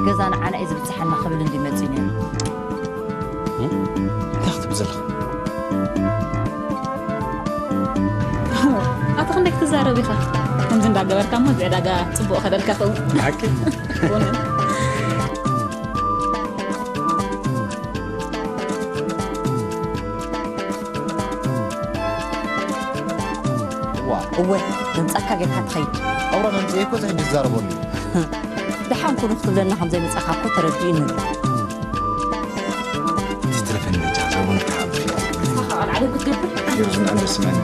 ገዛ ንዓና እዩ ዝብጽሓና ክብል እንዲ መጺኡ ነይሩ። እንታይ ክትብል ዘለኻ? ኣቲ ክንደይ ክትዛረብ ኢኻ? ከምዚ እንዳገበርካ እሞ እዚ ዕዳጋ ጽቡቕ ከደልካ ኸውን። ንዓኪ? ቡን። ዋ እወ፣ መምጻእካ ጌርካ ትኸይድ። ኣውራ መምፅኤ እኮ እዚ ሕጂ ዝዛረበሉ እዩ። ደሓን ኩኑ ክትብለና ከም ዘይመጻእካ እኮ ተረዲኡኒ ኣሎ። ትትረፈኒ በጃ ዘቡን ተሓልፊ ኣልዓለ ክትገብር የብዝን ኣንደስመን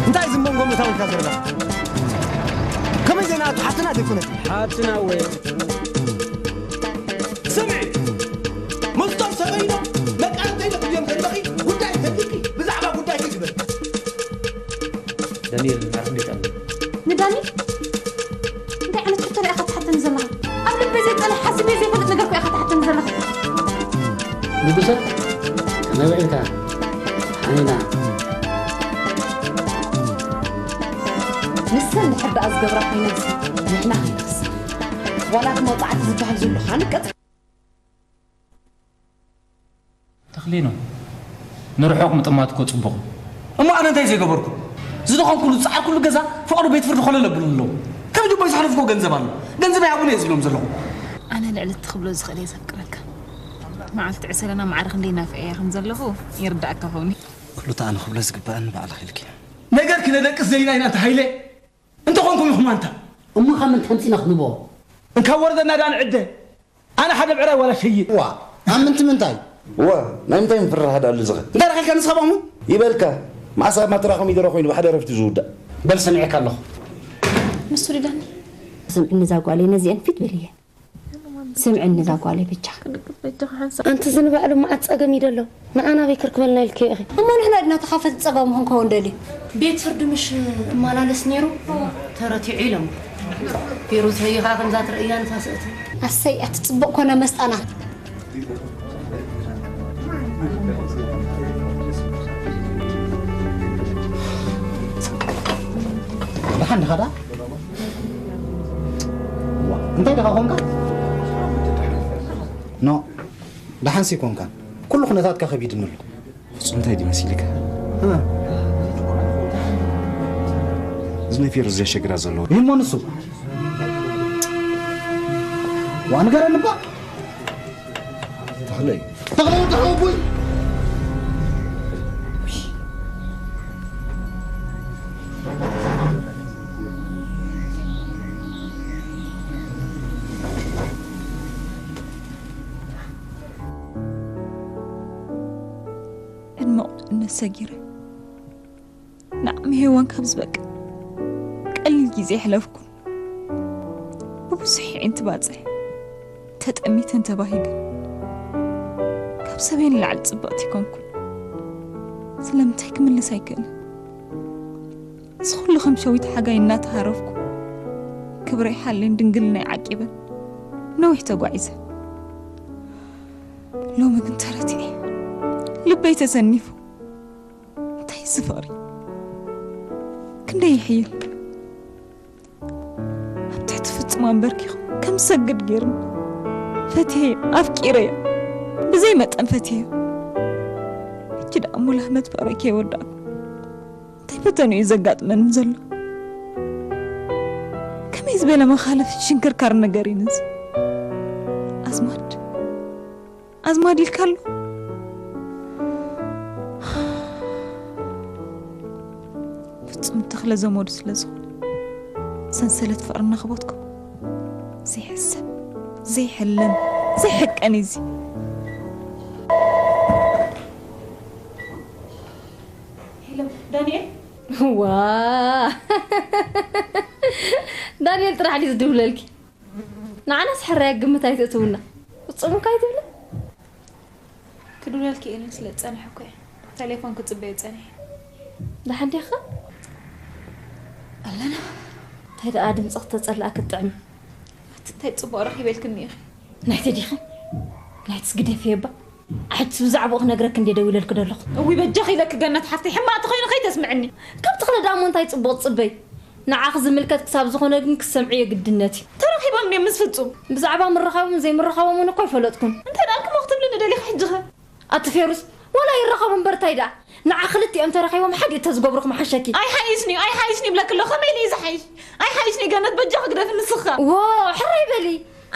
እንታይ ዝመንጎ ምእታው ኢልካ ዘለኻ? ከመይ ዜና ኣቶ ሓፍትና ዘይኮነት? ሓፍትና ወ ስምዒ፣ ምስቶም ሰበይኖ መቃርተይ ኢለ ክብዮም ዘለኺ ጉዳይ ተልኪ ብዛዕባ ጉዳይኪ ግበር። ዳንኤል ዓርፍ እንዴት ኣሎ? ንዳንኤል እንታይ ዓይነት ሕቶ ኢኻ ትሓተኒ ዘለኻ? ኣብ ልበይ ዘይጸንሕ ሓሲበ ዘይፈልጥ ነገር እኮ ኢኻ ትሓተኒ ዘለኻ። ንጉሰ ከመይ ውዒልካ? ሓኒና ንሰን ድሕር ደኣ ዝገብራ ኮይነንስ ንሕና ከይንኽስር ዋላ እቲ መውጻዕቲ ዝበሃል ዘሎ ከኣ ንቀጽ ተኽሊኖ ንርሑቕ ምጥማት እኮ ጽቡቕ እዩ። እሞ ኣነ እንታይ ዘይገበርኩ? ዝደኸምኩሉ ዝጸዓርኩሉ ገዛ ፈቐዶ ቤት ፍርዲ ኮለል ኣብሉ ኣለዉ። ከም ጅቦይ ዝሓለፍኩዎ ገንዘብ ኣሎ። ገንዘብ ኣይሃቡን እየ ዝብሎም ዘለኹ። ኣነ ልዕሊ እቲ ክብሎ ዝኽእል እየ ዘፍቅረካ። መዓልቲ ዕሰለና ማዕረ ክንደይ ናፍቀያ ከም ዘለኹ ይርዳእካ ኾኒ። ኩሉ እቲ ኣነ ክብሎ ዝግባእኒ ባዕልኺ ኢልኪ። ነገር ክነደቅስ ዘይና ኢና እንተ ሃይለ እንተኾንኩም ኢኹም ኣንታ። እሞ ካብ ምንታይ ኣምጺእና ክንቦ? እንካብ ወርደና ደኣ ንዕደ። ኣነ ሓደ ብዕራይ ዋላ ሸይጥ። ዋ ኣብ ምንቲ ምንታይ? እወ ናይ ምንታይ ምፍርራህ ደኣ ኣሎ ዝኸ? እንታይ ረኺልካ ንስኻ ብኣሙ? ይበልካ። መዓስ ኣብ ማትራ ከም ይደረ ኮይኑ ብሓደ ረፍቲ ዝውዳእ። በል ሰሚዐካ ኣለኹ። ንሱ ዳኒ። ስምዕኒ እዛ ጓለይ ነዚአን ፊት በልየን። ስምዕኒ እዛ ጓለይ በጃ። ኣንቲ እዚ ንባዕሉ መዓት ጸገም እዩ ደሎ። ንዓና ኣበይ ከርክበልና ኢልክዮ ኢኺ? እሞ ንሕና ድና ተኻፈልቲ ጸገምኹም ከውን ደልዩ። ቤት ፍርዲ ምሽ እማላለስ ነይሩ ተረቲዑ ኢሎም። ሂሩት ኸይኻ ከምዛ ትርእያ ንሳስእቲ። ኣሰይ ኣቲ ጽቡቕ ኮነ መስጣና። ደሓን ዲኻ ደኣ? እንታይ ደኻ ኮንካ? ኖ ደሓንሲ ኮንካ ኩሉ ኩነታትካ ከቢድኒ ኣሎ። ፍጹም እንታይ ድዩ መሲልካ? እዚ ነፊሩ ዘሸግራ ዘለዎ። ይሞ ንሱ ዋ ንገረኒ እባ። ተኽለይ ተኽለይ ወዲ ሓወቦይ። ዕድመ ቁልዕነት ሰጊረ ንዓቕሚ ሄዋን ካብ ዝበቅዕ ቀሊል ግዜ የሕለፍኩን። ብብዙሕ የዒንቲ ባጽዕ ተጠሚተን ተባሂገን ካብ ሰበይ ንላዕሊ ጽብቕቲ ኣይኮንኩን። ስለምንታይ ክምልስ ኣይክእልን። እዚ ኩሉ ከም ሸዊት ሓጋይ እናተሃረፍኩ ክብረይ ሓልየን ድንግልናይ ዓቂበን ነዊሕ ተጓዒዘ። ሎሚ ግን ተረቲዐ ልበይ ተሰኒፉ። እንታይ እዚ ፍቕሪ ክንደይ ይሕይል። ኣብ ትሕቲ ፍጹም ኣንበርኪኹ ከም ዝሰግድ ገይሩኒ። ፈትየዮ ኣፍቂረዮ ብዘይ መጠን ፈትየዮ። ሕጂ ደኣ ሙሉ ኣመት ፍቕረይ ከይወዳእኩ እንታይ ፈተኑ እዩ ዘጋጥመኒ ዘሎ? ከመይ ዝበለ መኻልፍ ሽንክርካር ነገር እዩ ነዚ? ኣዝማድ ኣዝማድ ኢልካ ኣሎ። ፍጹም ተኽለ ዘመዱ ስለ ዝኾነ ሰንሰለት ፍቕርና ክበትኮ ዘይሕሰብ ዘይሕለም ዘይሕቀን እዩ እዚ። ሄሎ ዳንኤል። ዋ ዳንኤል ጥራሕ ድዩ ዝድውለልኪ? ንዓናስ ሕራይ ግምት ኣይትእትውና። ፍጹም እኮ ኣይትብልን። ክድውለልኪ ኢልኒ ስለ ዝጸንሐ እኮ እየ ተሌፎን ክጽበዮ ጸኒሐ። ደሓን ዲኻ? ኣለና። እንታይ ደኣ ድምፅኽ ተፀላእ ክትጥዕሚ? ኣቲ እንታይ ፅቡቕ ረኺበልክኒ ኢኺ። ናይቲ ዲኺ? ናይትስ ግደፍዮ እባ። ሕጂ ብዛዕባኡ ክነግረኪ እንድየ ደዊለልኪ ዘለኹ። እውይ በጃኺ ኢለኪ ገነት ሓፍተይ፣ ሕማቕ ተኾይኑ ከይተስምዕኒ። ካብ ተኽለ ደኣ እሞ እንታይ ፅቡቕ ትፅበይ? ንዓኺ ዝምልከት ክሳብ ዝኾነ ግን ክትሰምዕዮ ግድነት እዩ። ተራኺቦም ድዮም ምስ ፍጹም? ብዛዕባ ምርኻቦምን ዘይምርኻቦምን እኮ ኣይፈለጥኩን። እንታይ ደኣ ክሞ ክትብልኒ ደሊኺ ሕጂኸ? ኣቲ ፌሩስ፣ ዋላ ይራኸቡ እምበር እንታይ ደኣ? ንዓ ክልቲኦም ተራኺቦም ሓድ እተዝገብሩ ክመሓሸኪ። ኣይሓይሽኒ፣ ኣይሓይሽኒ ይብለኪ ኣለኹ። ከመይ ኢለ እዩ ዝሓይሽ? ኣይሓይሽኒ ገነት፣ በጃኺ ግደፊ ንስኻ። ዎ፣ ሕራይ በሊ።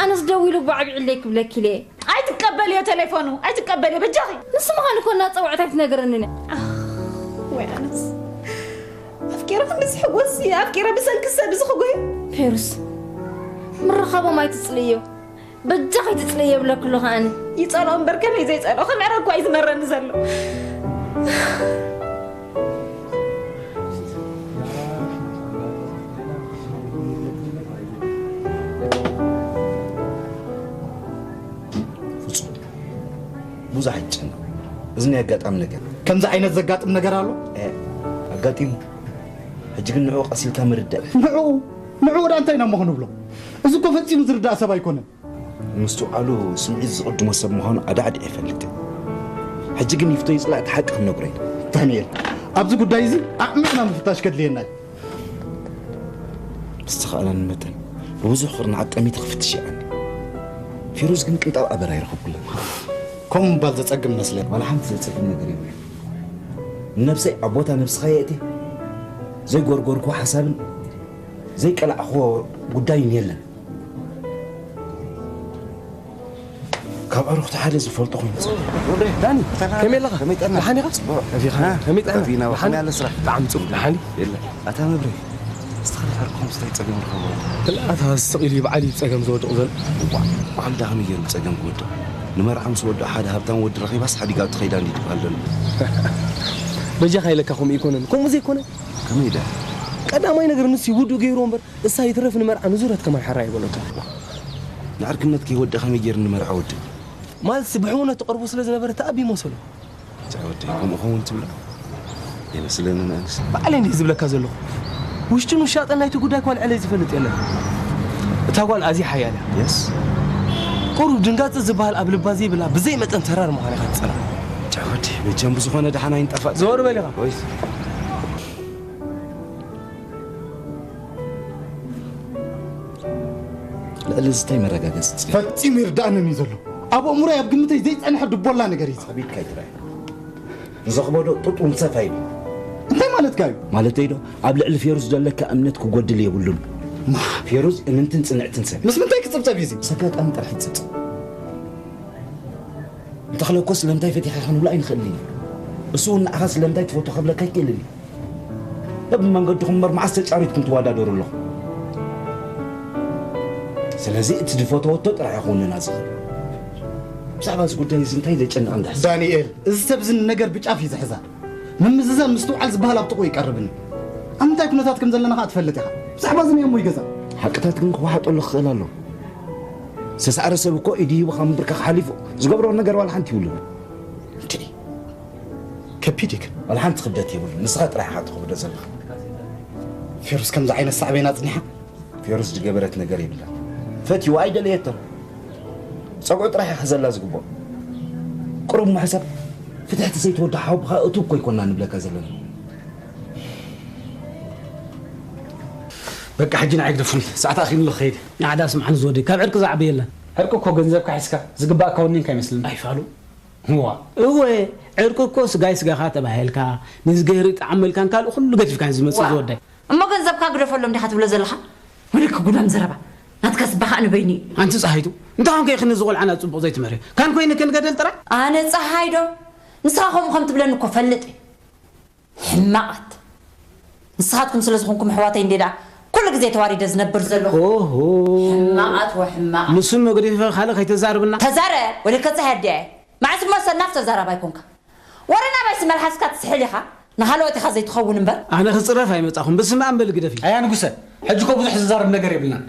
ኣነስ ደዊሉ እባ ኣቢዕለይ ክብለኪ ኢለ። ኣይትቀበልዮ ቴሌፎኑ፣ ኣይትቀበልዮ በጃኺ። ንሱ ምዃኑ እኮ እናጸውዐት ኣይትነግረንን እያ። ኣኽ፣ ወይ ኣነስ። ኣፍቂረ ክንድዚ ሕጎስ፣ ኣፍቂረ ብሰንኪ ሰብ እዚ ክጎይ። ፌሩስ፣ ምርኻቦም ኣይትጽልእዮ። በጃኺ ኣይትጽልእዮ ይብለኪ ኣለኹ ኣነ። ይጸልኦ እምበር ከመይ ዘይጸልኦ፣ ከም ዕረ እኳ እዩ ዝመረኒ ዘሎ። ፍጹም፣ ብዙሕ ኣይትጨነቕ። እዚ ናይ ኣጋጣሚ ነገር። ከምዚ ዓይነት ዘጋጥም ነገር ኣሎ? እ፣ ኣጋጢሙ። ሕጂ ግን ንዕኡ ቀስ ኢልካ ምርዳእ። ንዕኡ? ንዕኡ ደኣ እንታይ ኢና እሞ ክንብሎ? እዚ እኮ ፈጺሙ ዝርዳእ ሰብ ኣይኮነን። ምስትውዓሉ ስምዒት ዝቕድሞ ሰብ ምዃኑ ኣዳዕዲዐ እፈልጥ። ሕጂ ግን ይፍቶ ይጽላእ እቲ ሓቂ ክነግሮ ኢና። ዳንኤል፣ ኣብዚ ጉዳይ እዚ ኣዕሚቕና ምፍታሽ ከድልየና እዩ። ብዝተኻእለኒ መጠን ብብዙሕ ኹርናዓት ጠሚተ ክፍትሽ እየ። ፌሩዝ ግን ቅንጣብ ኣበር ኣይረኸብኩላን። ከምኡ ምባል ዘጸግም መስለኒ። ዋላ ሓንቲ ዘጸግም ነገር የብሉን። ንነብሰይ ኣብ ቦታ ነብስኻ የእትየ ዘይጎርጎርክዎ ሓሳብን ዘይቀላዕኽዎ ጉዳይን የለን። ካብ ኣዕሩኽቲ ሓደ ዝፈልጦ ኮይኑ። ዳኒ፣ ከመይ ኣለኻ? ከመይ ጠና? ደሓን ኢኻ? ጽቡቕ። ከመይ ጠና? ደሓን? ከመይ ኣለ ስራሕ? ብጣዕሚ ጽቡቕ። ደሓን? የለ። ኣታ መብሬ፣ ዝተኸለ ዓርኩም ስታይ ጸገም ረኸብዎ? እታ ስቕ ኢሉ ይብዓል እዩ ጸገም ዝወድቕ ዘሎ። እዋ፣ በዓል ዳ ከመይ ገይሩ ጸገም ክወድቕ? ንመርዓ ምስ ወድኦ ሓደ ሃብታም ወዲ ረኺባስ ሓዲጋ ትኸይዳ እንዲ ትበሃል ዘሎ። በጃኻ ኢለካ ከምኡ ይኮነን። ከምኡ ዘይኮነ? ከመይ ኢለ? ቀዳማይ ነገር ንሱ ይውድኡ ገይርዎ እምበር፣ እሳ ይትረፍ ንመርዓ ንዙረት ከማን ሓራ ይበለካ። ንዕርክነት ከይወደ ከመይ ገይሩ ንመርዓ ወዲ? ማለትሲ ብሕውነት ትቐርቦ ስለ ዝነበረ ተኣቢ መሰሉ። ጫ ወዲ፣ ከምኡ ኸውን ትብሎ? የመስለንን ኣንስ። ባዕለይ እንዲህ ዝብለካ ዘለኹ። ውሽጥን ውሻጠን ናይቲ ጉዳይ እኳ ልዕለይ ዝፈልጥ የለን። እታ ጓል ኣዝያ ሓያል እያ። የስ። ቁሩብ ድንጋጽ ዝበሃል ኣብ ልባ ዘይብላ፣ ብዘይ መጠን ተራር ምዃን ኢኻ ትጸልኣ። ጫ ወዲ፣ መቸም ብዝኾነ ደሓን ኣይንጠፋእ። ዘወር በል ኢኻ። ወይስ? ልዕሊ እዚ እንታይ መረጋገጺ ትጽበ? ፈጺሙ ይርዳእንን እዩ ዘሎ። ኣብ ኣእምሮይ ኣብ ግምተይ ዘይጸንሐ ድቦላ ነገር እዩ። ኣቢድካ ይትረአ። ንዘኽበዶ ጡጥ እውን ሰፍ ኣይብል። እንታይ ማለትካ እዩ? ማለተይ ዶ፣ ኣብ ልዕሊ ፌሩዝ ዘለካ እምነት ክጎድል የብሉን። ማ? ፌሩዝ እምንትን ጽንዕትን ሰብ። ምስ ምንታይ ክጽብጸብ እዩ እዚ? ምስ ኣጋጣሚ ጥራሕ ይጽብጸብ። እንተኽለ እኮ ስለምንታይ ፈቲኻ ክንብሎ ኣይንኽእልን ኢና። እሱ እውን ንዓኻ ስለምንታይ ትፈቱ ከብለካ ኣይክእልን እዩ። በብመንገድኹም እምበር መዓስ ተጫሪትኩም ትወዳደሩ ኣለኹም? ስለዚ እቲ ዝፈተወቶ ጥራሕ እዩ ክውንና ዝኽእል። ብዛዕባ እዚ ጉዳይ እዚ እንታይ ዘጨንቕ እንዳሕስ? ዳንኤል፣ እዚ ሰብ እዚ ነገር ብጫፍ እዩ ዝሕዛ። ምምዝዛን ምስትውዓል ዝበሃል ኣብ ጥቕኡ ይቀርብን እዩ። ኣብ ምንታይ ኩነታት ከም ዘለና ኸኣ ትፈልጥ ኢኻ። ብዛዕባ እዚ ናይ እሞ ይገዛ። ሓቅታት ግን ክወሓጠሉ ክኽእል ኣለዎ። ዝተሳዕረ ሰብ እኮ ኢዱ ሂቡ ካብ ምብርካኽ ሓሊፉ ዝገብሮ ነገር ዋላ ሓንቲ ይብሉን። እንድዒ፣ ከቢድ እዩ ግን። ዋላ ሓንቲ ክብደት የብሉን። ንስኻ ጥራሕ ኢኻ ተኽብዶ ዘለኻ። ፌሩዝ ከምዚ ዓይነት ሳዕቤን ኣጽኒሓ? ፌሩዝ ዝገበረት ነገር የብላን። ፈትይዋ ኣይደለየቶን። ጸግዑ ጥራሕ እዩ ክሕዘላ ዝግብኦ። ቁሩብ ምሕሳብ፣ ፍትሕቲ ዘይትወዶ ሓወቦኻ እቱ እኮ ኣይኮንና ንብለካ ዘለና። በቃ፣ ሕጂ ንዓይ ግደፉኒ። ሰዓት ኣኺሉ ኣሎ፣ ክኸይድ። ንዓዳ ስምዓኒ ዝወደይ፣ ካብ ዕርቂ ዝዓቢ የለን። ዕርቂ እኮ ገንዘብካ ሒዝካ ዝግባእካ ወኒንካ ኣይመስልን። ኣይፋሉ። እዋ። እወ፣ ዕርቂ እኮ ስጋይ ስጋኻ ተባሂልካ፣ ንዝገህሪ ጣዕም መልካን ካልእ ኩሉ ገዲፍካ ዝመጽእ ዋ። ዝወደይ። እሞ ገንዘብካ ግደፈሎም ዲኻ ትብሎ ዘለኻ? ወይለከ ጉዳም ዘረባ። ናትካ ስባኻ ኣነ በይኒ እዩ። ኣንቲ ጸሃይቱ፣ እንታይ ኾንከ ኢኺ ነዚ ቆልዓ ናብ ጽቡቕ ዘይትምህርዮ? ካን ኮይንክን ገደል ጥራይ? ኣነ ጸሃይ ዶ? ንስኻ ከምኡ ከም ትብለኒ እኮ ፈልጥ እየ። ሕማቓት። ንስኻትኩም ስለ ዝኾንኩም ኣሕዋተይ እንዴ ደኣ ኩሉ ግዜ ተዋሪደ ዝነብር ዘለኹ። ኦሆ። ሕማቓት ወሕማቓት። ንሱ እሞ ገዲፈ ካልእ ከይተዛርብና። ተዛረብ፣ ወይለከ ጸሃይ ኣዲኣ እየ። መዓስ እሞ ሰናፍ ተዛራባይ ኮንካ? ወረ ናባይሲ መልሓስካ ትስሕል ኢኻ፣ ንኻልኦት ኢኻ ዘይትኸውን እምበር። ኣነ ክጽረፍ ኣይመጻኹን፣ ብስመ ኣብ በሊ ግደፊ። ኣያ ንጉሰ፣ ሕጂ እኮ ብዙሕ ዝዛረብ ነገር የብልናን።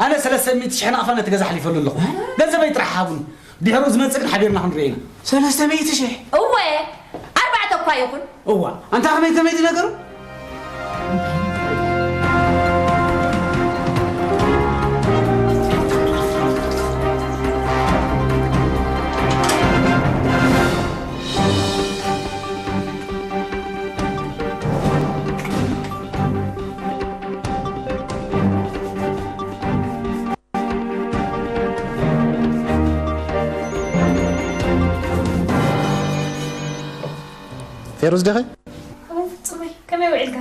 ኣነ ሰለስተ ሚእቲ ሽሕ ናቕፋ ነቲ ገዛ ኣሕሊፈሉ ኣለኹ። ገንዘበይ ጥራሕ ሃቡኒ። ድሕሩ ዝመጽእ ግን ሓቢርና ክንሪኦ ኢና። ሰለስተ ሚእቲ ሽሕ? እወ፣ ኣርባዕተ እኮ እንታይ ይኹን? እዋ፣ ኣንታ ከመይ ከመይ ድዩ ነገሩ? ፌሩዝ ዲኺ? እወ፣ ፍጹመይ፣ ከመይ ውዒልካ?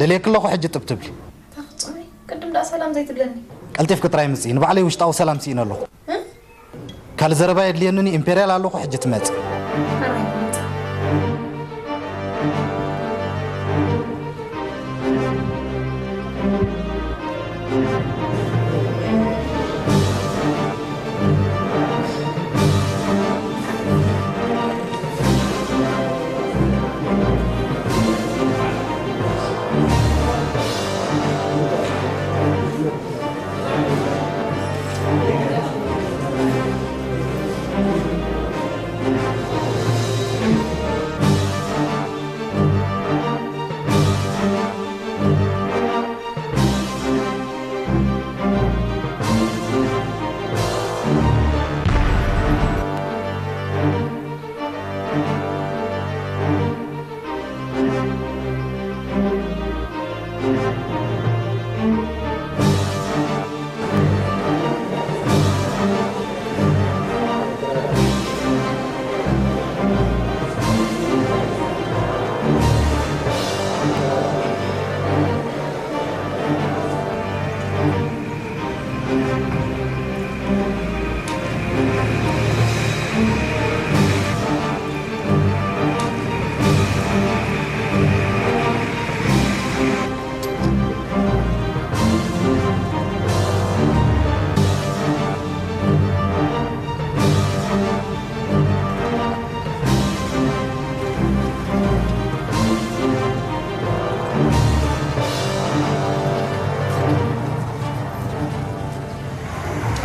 ደልየኪ ኣለኹ፣ ሕጂ ጥብ ትብሊ። እታ ፍጹመይ፣ ቅድም ደኣ ሰላም ዘይትብለኒ? ቀልጢፍኪ ጥራይ ምጽኢ፣ ንባዕለይ ውሽጣዊ ሰላም ስኢነ ኣለኹ። እ? ካልእ ዘረባ የድልየኒ፣ ኢምፔርያል ኣለኹ፣ ሕጂ ትመጽእ። ሕራይ ትመጽእ።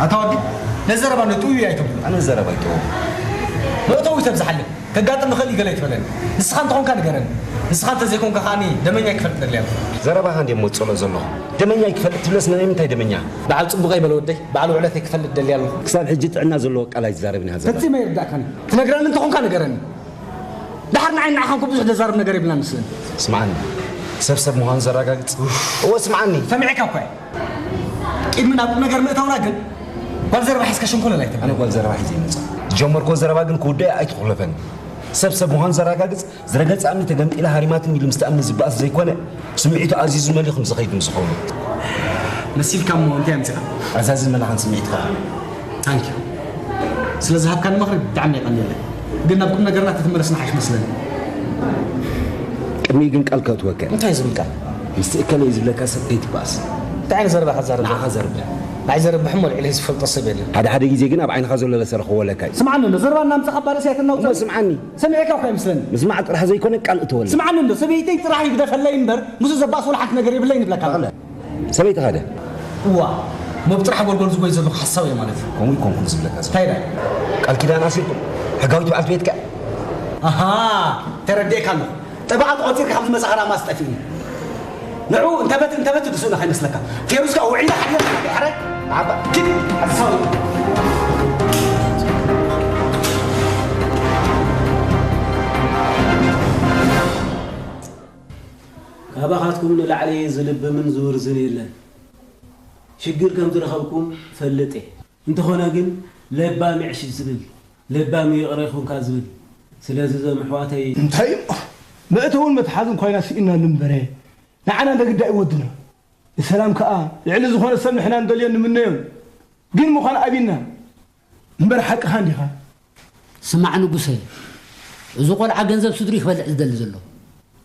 ኣታ ወዲ፣ ነዚ ዘረባ ነጥውዩ ኣይተብሎ። ኣነ ዘረባ ኣይጥውዮ። መእተዊ ተብዝሓለይ። ከጋጥም ይኽእል እዩ ገለ ኣይትበለኒ። ንስኻ እንተኾንካ ንገረኒ። ንስኻ እንተዘይኮንካ ከኣኒ ደመኛ ክፈልጥ ደልየ ኣለኹ። ዘረባኻ እንድየ እሞ ዝጸልኦ ዘለኹ። ደመኛ ክፈልጥ ትብለስ ናይ ምንታይ ደመኛ? በዓል ጽቡቐይ በለ ወደይ፣ በዓል ውዕለተይ ክፈልጥ ደልየ ኣለኹ። ክሳብ ሕጂ ጥዕና ዘለዎ ቃል ኣይትዛረብን ኢኻ ዘረባ። ፈጺመ ኣይርዳእካን እዩ። ትነግረኒ እንተኾንካ ንገረኒ። ደሓር ንዓይ ንዓኻን እኮ ብዙሕ ዘዛርብ ነገር የብልናን መስለኒ። ስምዓኒ፣ ሰብ ሰብ ምዃኑ ዘረጋግጽ። እወ ስምዓኒ። ሰሚዐካ እኮ እየ። ቅድሚ ናብ ቁም ነገር ምእታውና ግን ጓል ዘረባ ሒዝካ ሸንኮለል ኣይተብለኒ። ኣነ ጓል ዘረባ ሒዘ ይመጽእ። ዝጀመርኩዎ ዘረባ ግን ክውዳእ ኣይትኹለፈኒ። ሰብ ሰብ ምዃኑ ዘረጋግጽ፣ ዝረገጸ እምኒ ተገምጢላ ሃሪማትኒ ኢሉ ምስ ተኣምኒ ዝበኣስ ዘይኮነ፣ ስምዒቱ ኣዚዙ መሊኹ ምስ ዝኸይድ ምስ ዝኸውን። መሲልካ እሞ እንታይ ኣምጺኻ? ኣዛዚ መላኻን ስምዒትካ። ታንኪዩ። ስለ ዝሃብካኒ ምኽሪ ብጣዕሚ የቐንየለይ። ግን ናብ ቁም ነገርና ተትመለስና ሓይሽ መስለኒ። ቅድሚኡ ግን ቃል ከእትወካ። እንታይ ዝብል ቃል? ምስቲ እከለ እዩ ዝብለካ ሰብ ከይትበኣስ። እንታይ ዓይነት ዘረባ ኢኻ ትዛረብ? ንዓኻ ዘርብሕ። ንዓይ ዘርብሕ እሞ ልዕሊ ዝፈልጦ ሰብ የለን። ሓደ ሓደ ግዜ ግን ኣብ ዓይንኻ ዘሎ ለሰ ረኽቦ ለካ እዩ። ስምዓኒ፣ ዘረባ እናምጻኻ ባለስ እያ ተናውጸኒ። እሞ ስምዓኒ። ሰሚዐካ እኳ ኣይመስለኒ። ምስማዕ ጥራሕ ዘይኮነ ቃል እተወለይ። ስምዓኒ እንዶ፣ ሰበይተይ ጥራሕ ይግደፈለይ እምበር፣ ምስኡ ዘባእስ ወላ ሓንቲ ነገር የብለይን ይብለካ ኣሎ። በቕለ። ሰበይትኻ ደ? እዋ፣ ሞብ ጥራሕ ጎልጎል ዝጎይ ዘለኹ ሓሳብ እየ ማለት እዩ። ከምኡ ይኮንኩን ዝብለካ ዘሎ። እንታይ ኢለ? ቃል ኪዳን ኣሲርኩም? ሕጋዊት በዓልቲ ቤትካ? ኣሃ፣ ተረዲኤካ ኣለኹ። ጠበቓ ተቖጺርካ ካብ ዝመጻኻ ራማስ ጠፊእኒ። ንዑ እንተበት እንተበት ትድስኡና ከይመስለካ። ፌሩዝ ከኣ ውዒላ ሓዲራ ሕራይ። ዓባ፣ ኪድ፣ ሓሳዊ። ካባኻትኩም ንላዕሊ ዝልብምን ዝውርዝን የለን። ሽግር ከም ዝረኸብኩም ፈልጥ እየ። እንተኾነ ግን ለባም ይዕሽሽ ዝብል፣ ለባም ይቕረ ይኹንካ ዝብል። ስለዚ እዞም ኣሕዋተይ እንታይ እሞ መእተውን መትሓዝን ኮይና ስኢና ንንበረ። ንዓና እንደ ግዳይ ወድና። ንሰላም ከኣ ልዕሊ ዝኾነ ሰብ ንሕና ንደልዮን ንምነዮን። ግን ምዃን ኣቢና። እምበር ሓቅኻ እንዲኻ። ስማዕ ንጉሰይ፣ እዚ ቆልዓ ገንዘብ ስድሪ ክበልዕ ዝደሊ ዘሎ።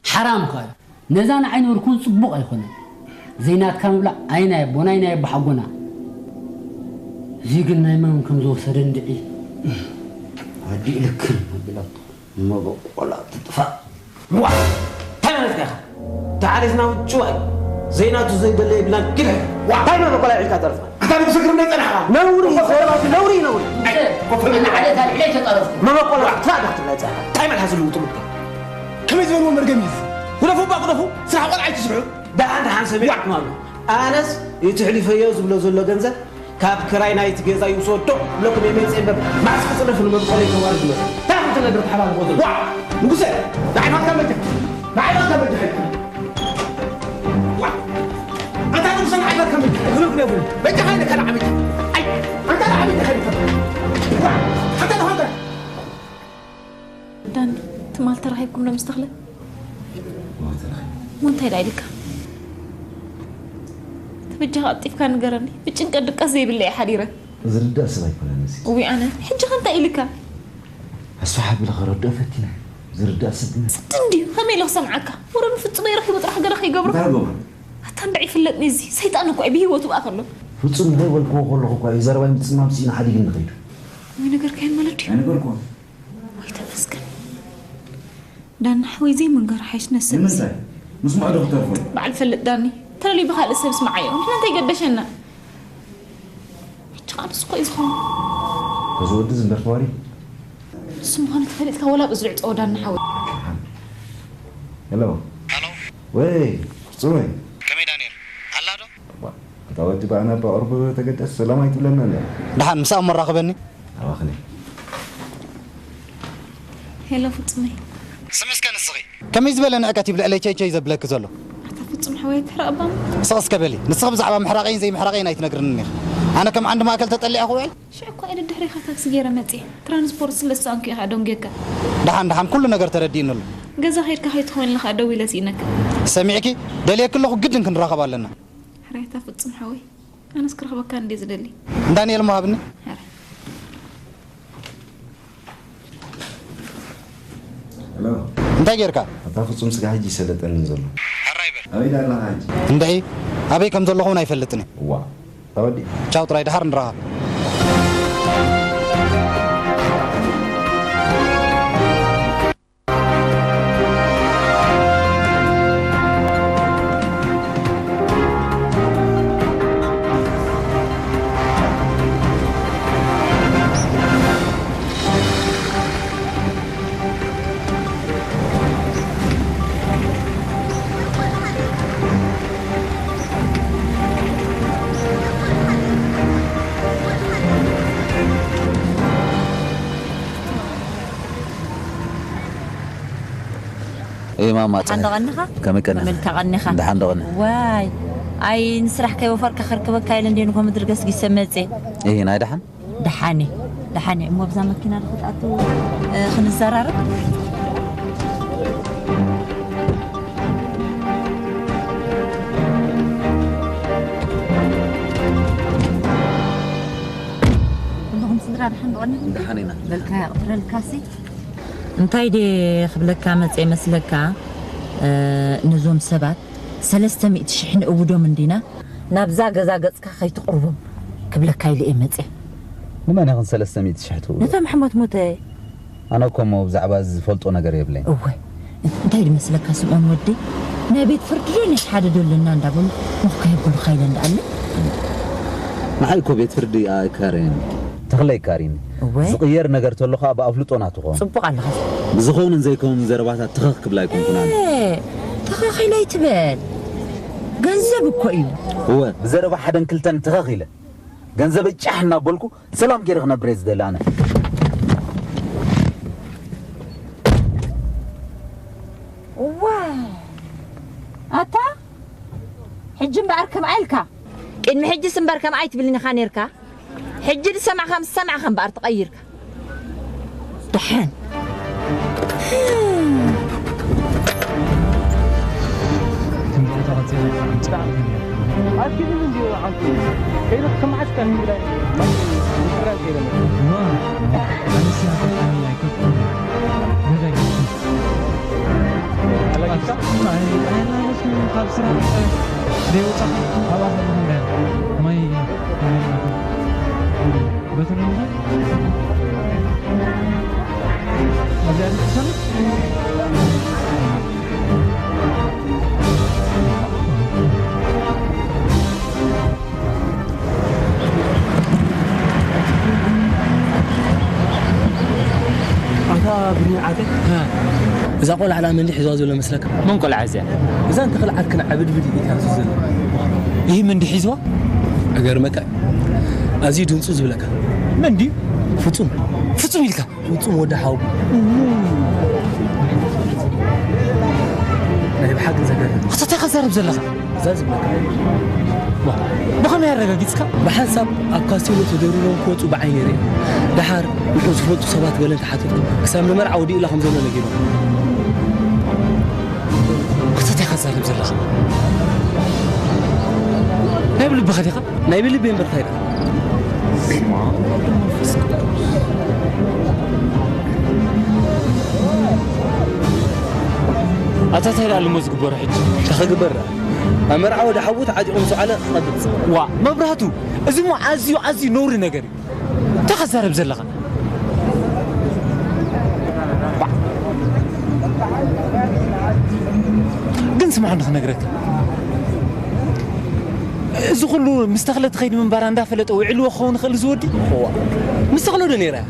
ሓራም ከኣ እዩ። ነዛ ንዓይ ንብርኩን ጽቡቕ ኣይኮነን። ዘይናትካ ምብላዕ ኣይ ናይ ኣቦና ኣይ ናይ ኣቦ ሓጎና። እዚ ግን ናይ መን ከም ዝወሰደ እንድዒ። ኣዲኡ ልክም ኣቢላቶ። መበቆላ ትጥፋእ። ዋ! እንታይ ማለትካ ኢኻ? ተዓሪፍና ውጭዋይ። ዘይናቱ ዘይደለ የብልናን። ግድሕ። ዋ! እንታይ መበቆላ ኢልካ ተርፋ? ኣታ ንብስክር እንዳይጸናሕካ። ነውሪ፣ ነውሪ፣ ነውሪ። ኣይ፣ ኮፈል። ንዓለታ ልዕለይ ተጣረፍኩ። መበቆላ ትፋእ ዳክትር ናይ ጸናሕ። እንታይ ማለት ዝልውጡ ምትካ? ከመይ ዝበልዎ መርገም እዩ እዚ? ግደፉ እባ ግደፉ፣ ስራሕ ቆልዓ ኣይትስርሑ። ደሓን ደሓን ሰሚዕኩም ኣሎ። ኣነስ እቲ ሕሊፈዮ ዝብሎ ዘሎ ገንዘብ ካብ ክራይ ናይቲ ገዛ ይውሰዶ ብለኩም እየ መፅእ እምበር፣ ማስክ ፅደፉ ንመብቆለይ ተዋርድ መፅእ። እንታይ ከምቲ ነገር ተሓላልፎ ዘሎ? ዋ! ንጉሰ! ንዓይ ፋትካ በጃ! ንዓይ ፋትካ በጃ! ዋ! ኣታ ንጉሰ ንዓይ ፋትካ በጃ! እግሪ ክደፉ! በጃ ኸይደ ከነ ዓበጃ! ኣይ! ኣንታ ንዓበጃ ኸይደ ከነ! ዋ! ኣታ ንኸንተ! ዳኒ፣ ትማል ተራኺብኩም ዶ ምስ ተኽለ? እሞ እንታይ ደኣ ኢልካ? ተበጃኻ ቀልጢፍካ ንገረኒ። ብጭንቀት ድቃስ ዘይብለይ እየ ሓዲረ። ዝርዳእ ሰብ ኣይኮነን እዚ። እውይ ኣነ፣ ሕጂ ኸ እንታይ ኢልካ? ኣስፍሕ ኣቢለ ከረድኦ ፈቲነ። ዝርዳእ ሰብ ግን ስዲ እንድዩ፣ ከመይ ኢለ ክሰምዓካ? ወረ ንፍጹመይ ረኺቡ ጥራሕ ገለ ከይገብሮ። እንታይ ገብሮ? ኣታ እንድዒ ይፍለጥኒ እዚ። ሰይጣን እኮ እዩ ብህይወቱ ብኣ ከሎ። ፍጹም ከይበልክዎ ከለኹ እኳ እዩ ዘረባይ ምጽማም ስኢኑ ሓዲግኒ ከይዱ። ወይ ነገርካዮ ማለት ድዩ? ኣይነገርኩዎን። ወይ ተመስገን። ዳና ሓወይ ዘይምንጋር ሓይሽ ነሰብ እዚ። ንምንታይ? ምስማዕ ዶ ክተርፎ? በዓል ፈልጥ ዳኒ። ተለልዩ ብኻልእ ሰብ ስምዓዮ። ንሕና እንታይ ገደሸና? ሕጂ ኸኣ ንሱ እኮ እዩ ዝኸውን። እዚ ወዲ እዚ እምበር ተዋሪ። ንሱ ምዃኑ ተፈሊጥካ ወላ ብእዝሪ ዕጸዎ ዳና ሓወይ። ሄሎ። ሃሎ። ወይ፣ ፍጹመይ። ከመይ ዳንኤል? ኣላ ዶ? ዋ፣ ኣንታ ወዲ ብኣና እባ ቁሩብ ተገደስ፣ ሰላም ኣይትብለና እንድያ። ደሓን ምስ ኣሞ ራኽበኒ። ኣባኽኒ። ሄሎ ፍጹመይ። ስሚ እስከ ንስኺ። ከመይ ዝበለ ንዕቀት እዩ ብልዕለይ ቸይ ቸይ ዘብለኪ ዘሎ? ኣታ ፍጹም ሓወይ ትሕረቕ እባ እሞ። ስቕ እስከ በሊ። ንስኺ ብዛዕባ ምሕራቐይን ዘይምሕራቐይን ኣይትነግርንን ኢኺ። ኣነ ከም ዓንዲ ማእከል ተጠሊዐ ክውዕል? ሽዑ እኳ እየ ደድሕሬኻ ታክሲ ገይረ መጽየ። ትራንስፖርት ስለ ዝሰኣንኩ እየ ኸኣ ደንጒየካ። ደሓን ደሓን ኩሉ ነገር ተረዲእኒ ኣሎ። ገዛ ኸይድካ ከይትኾንልኒ ኸኣ ደዊለ ስኢነካ። ሰሚዕኪ? ደልየኪ ኣለኹ ግድን ክንራኸብ ኣለና። ሕራይ ኣታ ፍጹም ሓወይ። ኣነስ ክረኽበካ እንድየ ዝደሊ። ንዳንኤል እሞ ሃብኒ። ሕራይ። ሄሎ። እንታይ ጌርካ? ኣታ ፍጹም ስጋ ሕጂ ይሰለጠኒ ዘሎ። ሕራይ በል። ኣበይ ደኣ ኣለኻ ሕጂ? እንድዒ፣ ኣበይ ከም ዘለኹ እውን ኣይፈልጥን እየ። እዋ፣ ተወዲእ። ቻው ጥራይ፣ ደሓር ንራኸብ። እይ ማማ፣ ደሓን ዶ ቀኒኻ? ከመይ ቀኒኻ? ከመይ ኢልካ ቀኒኻ? ደሓን ዶ ቀኒኻ? ዋይ፣ ኣይ፣ ንስራሕ ከይወፈርካ ከርክበካ ኢለ እንድየ ንኮ ምድሪ ገስጊሰ መጽየ። እይ፣ ናይ ደሓን? ደሓን እየ፣ ደሓን እየ። እሞ ብዛ መኪና ዶ ክትኣቱ፣ እ፣ ክንዘራረብ? ኩልኹም ስድራ ደሓን ዶ ቀኒኹም? ደሓን ኢና። በልካ የቕትረልካሲ። እንታይ ድየ ክብለካ መጽየ መስለካ? እ፣ ነዞም ሰባት ሰለስተ ሚእቲ ሽሕ ንእውዶም እንዲና፣ ናብዛ ገዛ ገጽካ ከይትቕርቦም ክብለካ ኢለ እየ መጽየ። ንመን ኢኽን ሰለስተ ሚእቲ ሽሕ ትእውዶ? ነቶም ሕሞት ሞተ። ኣነ እኮ እሞ ብዛዕባ እዚ ዝፈልጦ ነገር የብለይን። እወ፣ እንታይ ድመስለካ ስምኦን ወደይ፣ ናይ ቤት ፍርዲ ዶ ነሽሓደ ዶ ኣለና እንዳበሉ ሞኽካ የብሉኻ ኢለ እንዳኣለ። ንዓይ እኮ ቤት ፍርዲ ኣይካረየን። ተኽለ ይካርየኒ። እወ። ዝቕየር ነገር ተሎ ኸኣ ብኣፍልጦ ናቱ ኾን። ጽቡቕ ኣለኻ። ብዝኸውንን ዘይከውንን ዘረባታት ትኸኽ ክብላ ኣይኮንኩን ኣነ። ኤ፣ ትኸኽ ኢለ ኣይትበል። ገንዘብ እኮ እዩ። እወ፣ ብዘረባ ሓደን ክልተን ትኸኽ ኢለ። ገንዘብ ጫሕ እናበልኩ ሰላም ገይረ ክነብር እየ ዝደሊ ኣነ። እዋ፣ ኣታ፣ ሕጂ እምበኣር ከምኣ ኢልካ። ቅድሚ ሕጂስ እምበር ከምኣ ኣይትብልን ኢኻ ነይርካ። ሕጂ ዝሰማዕካ ምስ ሰማዕካ እምበኣር ተቐይርካ። ደሓን። ኣታ ብርሃነ ዓርከይ፣ እ። እዛ ቆልዓ ላ መንዲ ሒዝዋ ዘሎ መስለካ? መን ቆልዓ እዚኣ? እዛ እንተኽል ዓርክን ዓብድብድ ኢልካ ዘሎ። ይህ መንዲ ሒዝዋ? እገርመካ፣ ኣዝዩ ድምፁ ዝብለካ። መንዲ? ፍጹም። ፍጹም ኢልካ? ፍጹም ወዲ ሓው። ናይ ብሓቂ ዘገርም። ኣታ እንታይ ከዛርብ ዘለኻ? እዛ ዝብለካ። ዋ፣ ብኸመይ ኣረጋጊጽካ? ብሓንሳብ ኣብ ካስቴሎ ተደሪሮም ክወጹ ብዓይኒ ርኤ። ደሓር ንዑ ዝፈልጡ ሰባት ገለ እንተሓተትኩ፣ ክሳብ ንመርዓ ወዲኡላ ከም ዘሎ ነጊሮም። ኣታ እንታይ ከዛርብ ዘለኻ? ናይ ብልብኻ ዲኻ? ናይ ብልቢ እምበር እንታይ ደኣ? ኣታ እንታይ ደኣ ኣለሞ ዝግበሮ ሕጂ? እንታይ ክግበር ደኣ? ኣብ መርዓ ወዲ ሓዉ ተዓጢቑ ምስ ወዓለ ክቐብጽ። ዋ፣ መብራህቱ፣ እዚ እሞ ኣዝዩ፣ ኣዝዩ ነውሪ ነገር እዩ። እንታይ ከዛርብ ዘለኻ? ግን ስማዕ፣ ንኽነግረካ፣ እዚ ኩሉ ምስ ተኽለ ትኸይድ ምንባራ እንዳፈለጠ ውዕልዎ ክኸውን ይኽእል እዚ ወዲ? እዋ፣ ምስ ተኽለ ዶ ነይራ እያ?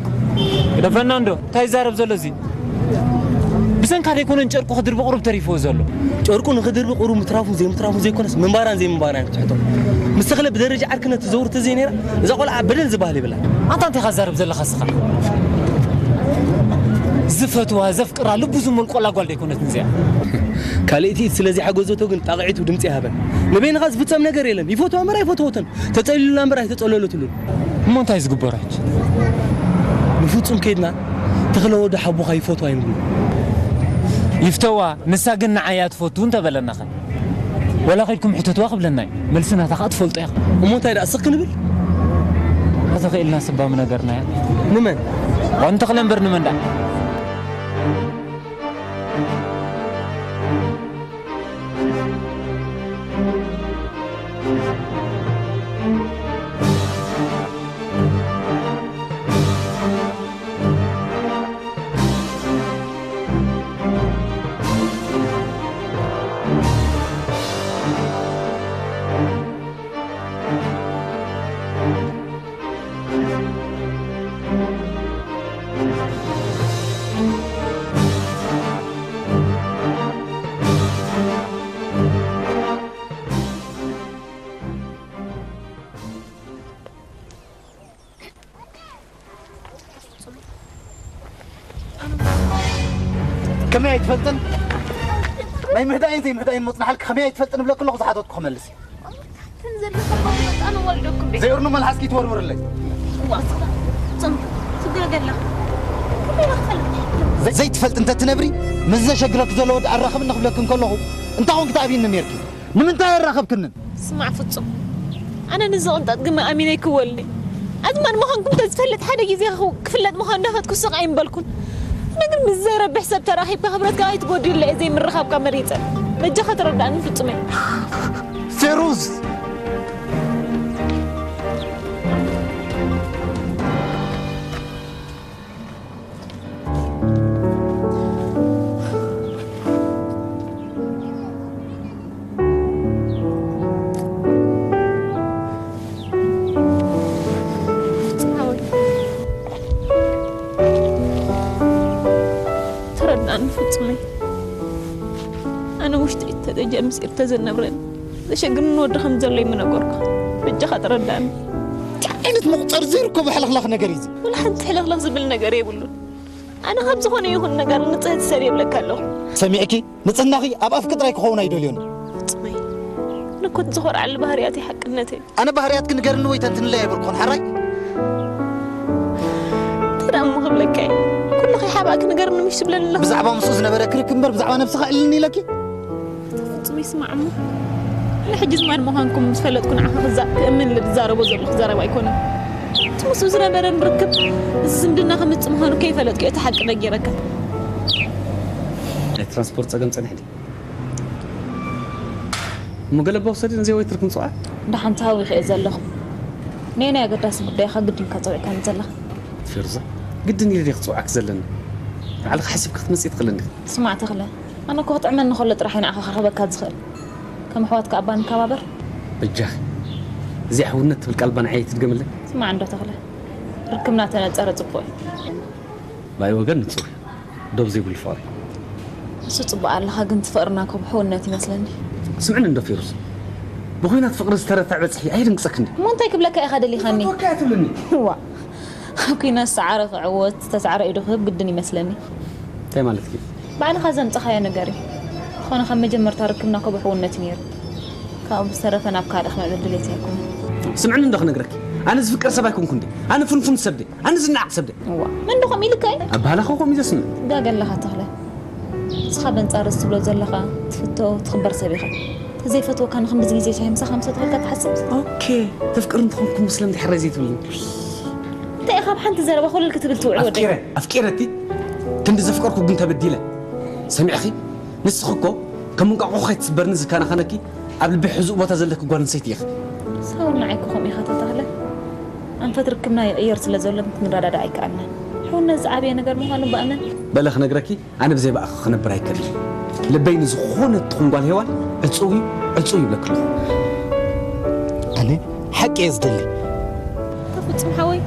ግደፈና እንዶ፣ እንታይ ይዛረብ ዘሎ እዚ? ብሰንካ ደይኮነን ጨርቁ ክድርቢ ቁሩብ ተሪፍዎ ዘሎ። ጨርቁ ንኽድርቢ ቁሩብ ምትራፉን ዘይምትራፉን ዘይኮነስ፣ ምንባራን ዘይምንባራን ክትሕቶ። ምስ ተኽለ ብደረጃ ዓርክነት ትዘውር ተዘይነይራ፣ እዛ ቆልዓ በደል ዝበሃል የብላን። ኣንታ እንታይ ኢኻ ትዛረብ ዘለኻ እስኻ? ዝፈትዋ፣ ዘፍቅራ፣ ልቡ ዝመልቆላ ጓል ደይኮነትን እዚኣ። ካልእቲ ኢድ ስለ ዘይሓገዘቶ ግን ጣቕዒቱ ድምፂ ይሃበን። ንበይንኻ ዝፍጸም ነገር የለን። ይፈትዋ እምበር ኣይፈተወቶን። ተጸሊሉላ እምበር ኣይተጸለለትሉን። እሞ እንታይ ዝግበሮ ሕጂ? ንፍጹም ከይድና፣ ተኽለ ወዲ ሓቦኻ ይፈትዋ ኣይንብሎ። ይፍተዋ፣ ንሳ ግን ንዓይ እያ ትፈቱ እንተበለናኸ? ወላ ከይድኩም ሕተትዋ ክብለና እዩ። መልሲ ናታ ኸኣ ትፈልጦ ኢኻ። እሞ እንታይ ደኣ ስኽ ክንብል? ተኽኢልና ስባም ነገርና እያ። ንመን? ዋ ንተኽለ እምበር ንመን ደኣ? ከመይ ኣይትፈልጥን? ናይ ምህዳይን ዘይምህዳይን መጽናሕልክ ከመይ ኣይትፈልጥን እብለክ ኣለኹ፣ ዝሓተትኩ ክመልስ እየ። እተን ዘለካ እኳ ትመጣ ንወልደኩም ቤት። ዘይርኑ መልሓስኪ ትወርውርለይ። እዋ፣ ጽምቱ፣ ትጋገላ። ከመይ ኢኻ ትፈልጥ? ዘይ-፣ ዘይትፈልጥ እንተ ትነብሪ፣ ምስ ዘሸግረክ ዘሎ ወዲ ኣራኽብኒ ክብለክን ከለኹ፣ እንታይ ኮንኪ ትኣብይኒ ነይርኪ? ንምንታይ ኣራኸብክንን? ስማዕ ፍጹም፣ ኣነ ንዚ ቅንጣጥ ግመ ኣሚነ ኣይክወልኒ። ኣዝማድ ምዃንኩም እንተዝፈልጥ ሓደ ግዜ ክው-፣ ክፍለጥ ምዃኑ እንዳፈትኩ ስቕ ኣይምበልኩን። ኣነ ግን ምስ ዘይረብሕ ሰብ ተራኺብካ ክብረትካ ኣይትጎድል ኢለ እየ ዘይምርኻብካ መሪጸ። በጃኻ ተረዳእኒ ፍጹመይ። ፌሩዝ! ፍጹም ሓወይ፣ ተረድኣኒ ፍጹመይ። ኣነ ውሽጠይ ተደጀምስ እተዘነብረን ዘሸግርኒ ወዲ ከም ዘሎ ይምነገርኩ። በጃኻ ተረዳእኒ። እንታይ ዓይነት መቑጸሪ ዘይርከቦ ሕልኽላኽ ነገር እዩ እዚ? ወላ ሓንቲ ሕልኽላኽ ዝብል ነገር የብሉን። ኣነ ካብ ዝኾነ ይኹን ነገር ንጽህቲ ሰብ የብለካ ኣለኹ። ሰሚዕኪ? ንጽህናኺ ኣብ ኣፍኪ ጥራይ ክኸውን ኣይደልዮን። ፍጹመይ፣ ንኮት ዝኾርዓሉ ባህርያት እዩ ሓቅነተይ። ኣነ ባህርያትኪ ንገርኒ ወይ ተንትንለይ ኣይበልኩን፣ ሓራይ? እንታይ ደኣ እሞ ክብለካ እየ? ኩሉ ከይሓባእኪ ንገርኒ ምሽ ትብለኒ ኣለኹ። ብዛዕባ ምስኡ ዝነበረ ክርክብ እምበር ብዛዕባ ነብስኻ እልኒ ኢለኪ? ኣታ ፍጹም ይስማዕ እሞ። ንሕጂ ዝማድ ምዃንኩም ምስ ፈለጥኩ ንዓኻ ክዛ-፣ ክእምን ኢለ ዝዛረቦ ዘለኹ ዘረባ ኣይኮነን። እቲ ምስኡ ዝነበረን ርክብ፣ እዚ ዝምድና ክምጽእ ምዃኑ ከይፈለጥኩ እቲ ሓቂ ነጊረካ። ናይ ትራንስፖርት ጸገም ጸኒሕ ድዩ? እሞ ገለባ ውሰዲ፣ ነዚ ወይትር ክንጽውዓ? ደሓን ተሃዊኸ እየ ዘለኹ። ነየናይ ኣገዳሲ ጉዳይኻ ግድን ከጸዊዕካኒ ዘለኻ? ፌሩዛ፣ ግድን ኢለ ድየ ክጽውዓኪ ዘለኒ? ባዕልኺ ሓሲብኪ ክትመጽኢ ትኽእሊ እንዲኺ። ስማዕ ተኽለ፣ ኣነ እኮ ክጥዕመኒ ከሎ ጥራሕ እየ ንዓኻ ክረኽበካ ዝኽእል። ከም ኣሕዋትካ እባ ንከባበር። በጃኺ፣ እዚኣ ሕውነት ትብል ቃል እባ ንዓይ ኣይትድገምለይ። ስማዕ እንዶ ተኽለ፣ ርክብና ተነጸረ ጽቡቕ እዩ። ብኣይ ወገን ንጹር እዩ። ዶብ ዘይብሉ ፍቕሪ። እሱ ጽቡቕ ኣለኻ፣ ግን እቲ ፍቕርና እኮ ብሕውነት ይመስለኒ። ስምዕኒ እንዶ ፌሩዝ፣ ብኹናት ፍቕሪ ዝተረትዐ በጽሒ ኣየድንግጸክን ድዩ? እሞ እንታይ ክብለካ ኢኻ ደሊኻኒ? ፈትወካ እያ ትብልኒ። ዋ፣ ኣብ ኲናት ዝሰዓረ ክዕወት፣ ዝተሳዕረ ኢዱ ክህብ ግድን ይመስለኒ። እንታይ ማለትኪ? ባዕልኻ ዘምጻኻዮ ነገር እዩ። ዝኾነ ካብ መጀመርታ ርክብና እኮ ብሕውነት እዩ ነይሩ። ካብኡ ብዝተረፈ ናብ ካልእ ክምዕብል ድሌት ኣይኮነን። ስምዕኒ እንዶ ክነግረኪ፣ ኣነ ዝፍቀር ሰብ ኣይኮንኩን ድየ? ኣነ ፍንፉን ሰብ ድየ? ኣነ ዝነዓቕ ሰብ ድየ? እዋ፣ መን ዶ ከምኡ ኢልካ እዩ? ኣባህላኻ ከምኡ እዩ ዘስምዕ። ትጋገ ኣለኻ ተኽለ። ንስኻ በንጻር እዚ ትብሎ ዘለኻ ትፍቶ ትኽበር ሰብ ኢኻ። ተዘይፈትወካ ንኽንድዚ ግዜ ሻሂ ምሳኻ ምስ ሰተኹልካ ትሓስብ? ኦኬ፣ ተፍቅር እንተኾንኩ ስለምንታይ ሕራይ ዘይትብልኒ? እንታይ ኢኻ ኣብ ሓንቲ ዘረባ ኮለል ክትብል ትውዕል ወደይ? ኣፍቂረ፣ ኣፍቂረቲ ክንዲ ዘፍቀርኩ ግን ተበዲለ። ሰሚዕኺ? ንስኺ እኮ ከም እንቋቑሖ ከይትስበርኒ ዝከናኸነኪ ኣብ ልቢ ሕዙእ ቦታ ዘለኪ ጓል ኣንስተይቲ ኢኺ። ሳውል ንዓይ እኮ ከምኡ ኢኻ ተተኽለ። ኣንፈት ርክብና ይቕየር ስለ ዘሎ ክንረዳዳእ ኣይከኣልናን። ሕውነት ዝዓበየ ነገር ምዃኑ በእመን። በለ ክነግረኪ፣ ኣነ ብዘይ ብኣኺ ክነብር ኣይክእልን። ልበይ ንዝኾነት ትኹን ጓል ሄዋን ዕጹው እዩ፣ ዕጹው ይብለኪ ኣለኹ። ኣነ ሓቂ እየ ዝደሊ። ተፍጹም ሓወይ፣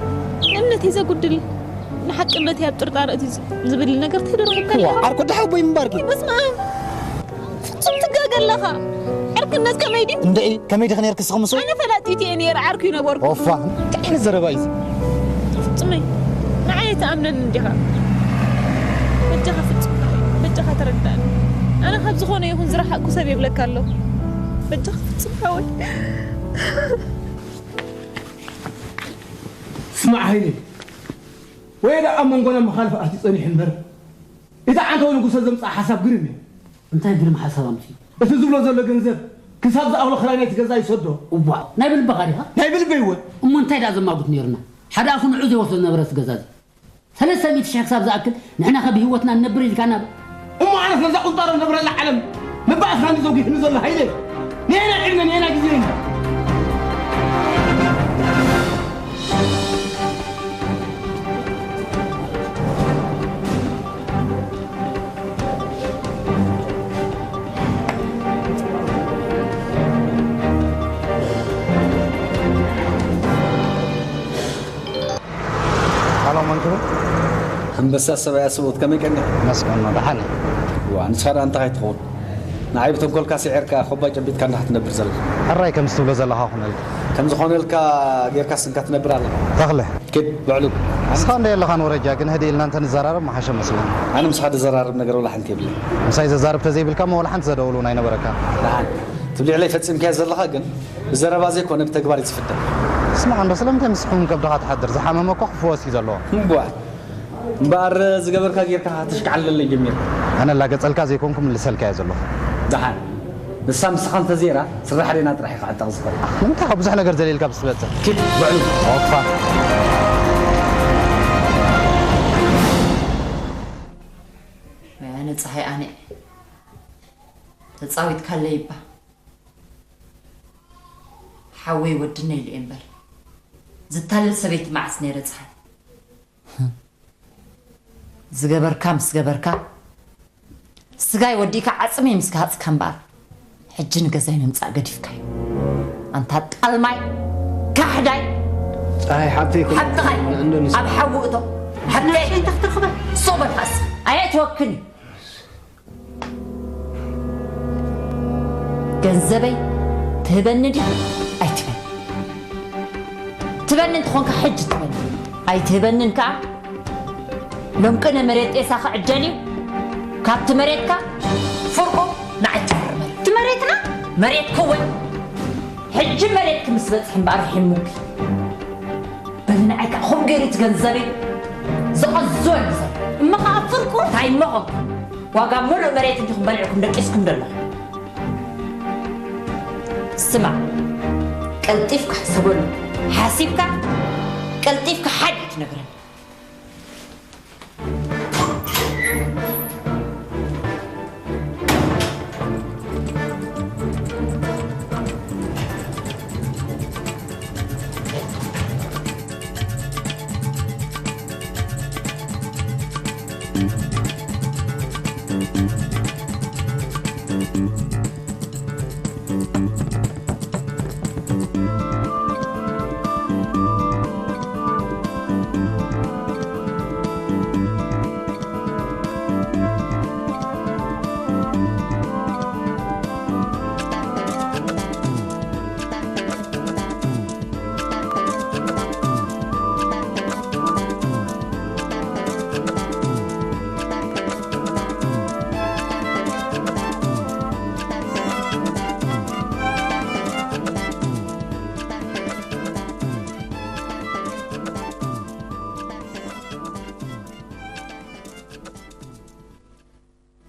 እምነት እዩ ዘጉድል። ንሓቅነት ኣብ ጥርጣረ እቲ ዝብል ነገር ተደረገካ ዋ፣ ኣለኻ? ዓርኩ ደሓ ቦይ ምንባርኪ። በስመ ኣብ። ፍጹም ትጋገ ኣለኻ። ዕርክነት ከመይ ድዩ? እንደኢ፣ ከመይ ዲኺ ነርኪ ስኺ ምስኡ? ኣነ ፈላጢት እየ ነይረ፣ ዓርኩ ይነበርኩ። ኦፋ፣ እንታይ ዓይነት ዘረባ እዩ እዚ? ፍጹመይ፣ ንዓይ ኣይትኣምነን እንዲኻ። በጃኻ ፍጹም፣ በጃኻ ተረዳእኒ። ኣነ ካብ ዝኾነ ይኹን ዝረሓቕኩ ሰብ የብለካ ኣለኹ። በጃኻ ፍጹም ሓወይ። ስማዕ ሃይለ፣ ወይ ደኣ ኣብ መንጎና መኻልፍ ኣትዩ ጸኒሑ እምበር፣ እቲ ዓንተው ንጉሰ ዘምጽኣ ሓሳብ ግርም እዩ። እንታይ ግርም ሓሳብ ኣምጺኡ? እቲ ዝብሎ ዘሎ ገንዘብ ክሳብ ዝኣኽሎ ክራይ ናይቲ ገዛ ይሰዶ። እዋእ፣ ናይ ብልብኻ ዲኻ? ናይ ብልበይ እወ። እሞ እንታይ ደኣ ዘማጉት ነይሩና? ሓደ ኣፉ ንዑ ዘይወስዶ ዝነበረ እቲ ገዛ እዚ። ሰለስተ ሚእቲ ሽሕ ክሳብ ዝኣክል ንሕና ከ ብህይወትና ንነብር ኢልካና? እሞ ኣነስ ነዛ ቁንጣሮ ነብረላ ዓለም መባእስና እንዲ ዘጒሕኒ ዘሎ ሃይለ። ንየና ዕድመ፣ ንየና ግዜ እዩ። ሃሎ፣ መን ትብል? ኣንበሳ ሰብኣይ ኣስብኦት፣ ከመይ ቀኒኻ? መስገን ነው፣ ደሓን እየ። ዋ፣ ንስኻ ደኣ እንታይ ትኸውን? ንዓይ ብተንኮልካ ስዒርካ፣ ኮባ ጨቢጥካ እንዳ ክትነብር ዘለኻ። ሕራይ ከምዚ ትብሎ ዘለኻ ኩነልካ። ከም ዝኾነልካ ጌርካ ስንካ ትነብር ኣለኻ። ተኽለ። ኪድ፣ በዕሉ። ንስኻ እንደ የለኻን ወረጃ፣ ግን ህድእ ኢልና እንተ ንዘራረብ ምሓሸ መስለኒ። ኣነ ምሳኻ ዝዘራረብ ነገር ወላ ሓንቲ የብለይ። ምሳይ ዘዛርብ ተዘይብልካ እሞ ወላ ሓንቲ ዘደውል እውን ኣይነበረካን። ደሓን። ትብሊዕለይ ፈጺምካዮ ዘለኻ ግን ብዘረባ ዘይኮነ ብተግባር እዩ ዝፍተን። ስማዕ እንዶ ስለምንታይ ምስ ሕሙም ከብድኻ ትሓድር? ዝሓመመ እኮ ክፍወስ እዩ ዘለዎ። እምቧ። እምበኣር ዝገበርካ ጌርካ ተሽካዕለለይ ጀሚርካ። ኣነ ላገጸልካ ዘይኮንኩ ምልሰልካ እየ ዘለኹ። ደሓን። ንሳ ምስኻ እንተዘይራ ስራሕ ሬና ጥራሕ ኢኻ ዕጠቕ ዝኽእል። ንምንታይ ካብ ብዙሕ ነገር ዘሊልካ ብስ ትበጽሕ? ኪድ፣ ውዕሉ። ኦፋ። ኣነ ጸሃይ ኣነ ተጻዊትካለይ እባ። ሓወይ ወድነይ ኢሉ እየ እምበር። ዝታለል ሰበይቲ መዓስ ነይረ ጸሃይ። ዝገበርካ ምስ ገበርካ፣ ስጋይ ወዲእካ ዓጽመይ ምስ ገሃጽካ እምበኣር፣ ሕጂ ንገዛይ ንምጻእ ገዲፍካዮ። ኣንታ ጣልማይ፣ ካሕዳይ፣ ጸሃይ ሓብተይ እኮ ሓብትኻ እዩ። እንዶ ንስ- ኣብ ሓዊ እቶ። ሓብተይ። ንእሽተይ እንተ ክትረኽበ? ሱቕ በል ኸኣስ። ኣየእትወክን እዩ። ገንዘበይ ትህበኒ ዲኻ? ኣይትበል። ትበኒ እንተኾንካ ሕጂ ትበኒ። ኣይትህበንን ከኣ ሎምቅነ መሬት ጤሳ ክዕደል እዩ። ካብቲ መሬትካ ፍርቁ ንዓይ ትፈርመል። እቲ መሬትና? መሬትኪ እውን ሕጂ መሬትኪ ምስ በጽሕ እምበኣር ርሒሙኪ። በሊ ንዓይ ከኣ ከምኡ ገይሩ እቲ ገንዘበይ ዘቐዝወኒ ዘሎ። እሞ ከኣ ፍርቁ? እንታይ እሞ ኾንኩ? ዋጋ ምሉእ መሬት እንዲኹም በሊዕኩም ደቂስኩም ዘለኹም። ስማዕ፣ ቀልጢፍካ ሕሰበሉ። ሓሲብካ ቀልጢፍካ ሓድ እዩ ትነግረኒ።